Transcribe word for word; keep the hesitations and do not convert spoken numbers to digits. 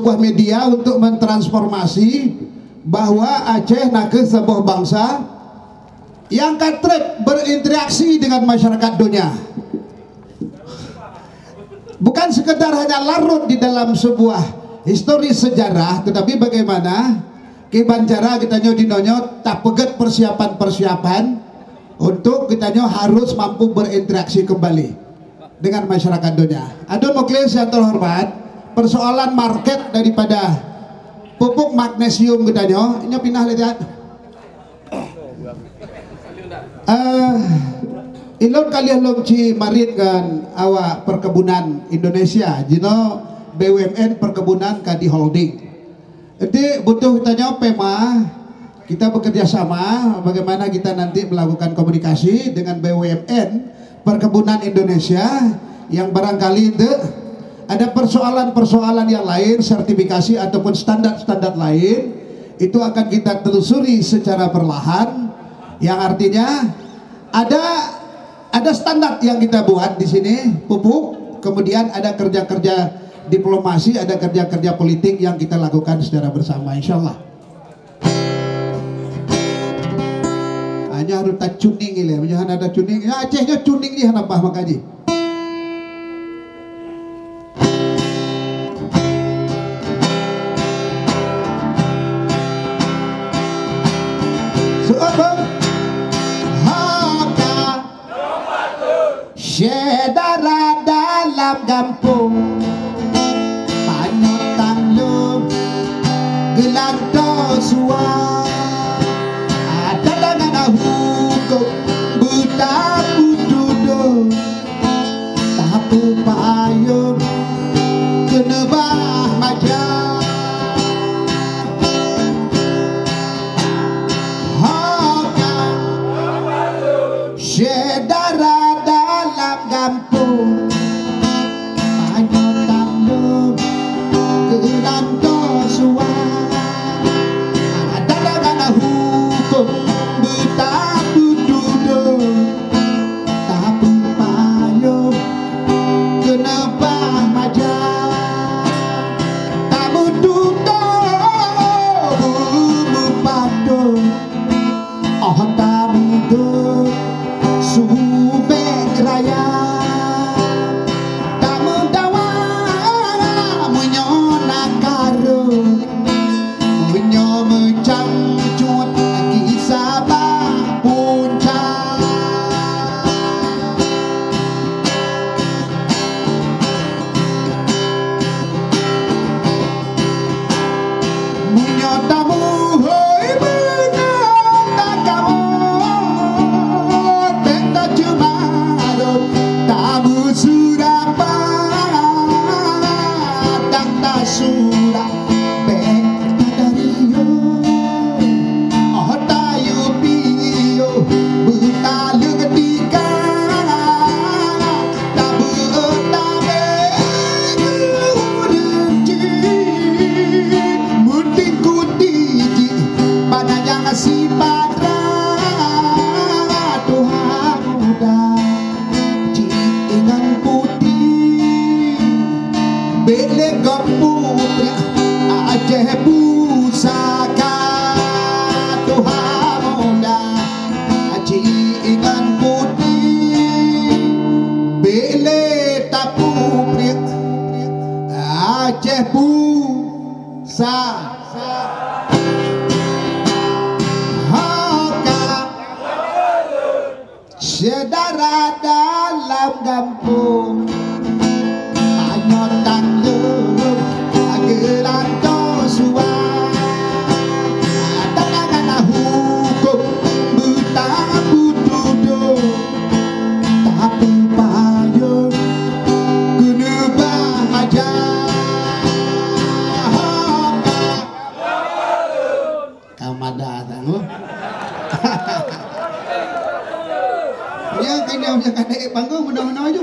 sebuah media untuk mentransformasi bahwa Aceh nakeuh saboh bangsa yang ka treb berinteraksi dengan masyarakat donya. Bukan sekedar hanya larut di dalam sebuah histori sejarah, tetapi bagaimana kiban cara geutanyoe jinoe nyoe tapeugét persiapan-persiapan untuk geutanyoe harus mampu berinteraksi kembali dengan masyarakat donya. Adun muklis yang terhormat, persoalan market daripada pupuk magnesium geutanyoe, nyoe pinah lé that. Eh, ilôn ka lheueh lôn ci marit ngon awak perkebunan Indonesia, jinoe B U M N perkebunan ka di holding. Jadi butuh tanyoe pema, kita bekerja sama bagaimana kita nanti melakukan komunikasi dengan B U M N perkebunan Indonesia yang barangkali itu ada persoalan-persoalan yang lain, sertifikasi ataupun standar-standar lain, itu akan kita telusuri secara perlahan, yang artinya ada ada standar yang kita buat di sini, pupuk, kemudian ada kerja-kerja diplomasi, ada kerja-kerja politik yang kita lakukan secara bersama, insya Allah. Hanya harus tacuning ilée, meunyoe hana tacuning, ya Aceh nyoe cuning jih hana paih maka jih. Seueuh, haka. Syedara dalam gampông, panyöt tangleueng geulantoe suwa. Adat dan hukôm beutapeutudoh, tapeupayong keuneubah maja. Haka. Syedara dalam gampông, panyöt tangleueng geulantoe suwa. Adat dan hukôm beutapeutudoh, tapeupayong keuneubah maja. Tameututoe beumeupadong, 'oh tameuduek su bék raya. Tameudawa meunyoe na kareuen, meunyoe meucang cut gisa bak punca. Meunyoe tamuhôi beungoh takamot, bék taceumarot, tameuseurapa dan tasura. Bék tadariyo, 'oh tayue piôh, beutaleueng tika, tabeuet tabé ureueng jih, meutingkue jih bana nyang sipat raya. Tuha muda, cit ingan putéh, bék lé gob pupriak Aceh pusaka. Tuha muda, cit ingan putéh, bék lé tapupriak Aceh pusaka. Syedara dalam gampông, panyöt tangleueng geulantoe suwa. Adat dan hukôm beutapeutudoh, tapeupayong keuneubah maja. Ka mada that, huh? Nyang keunong nyang ka naik panggung meunoe-meunoe ju.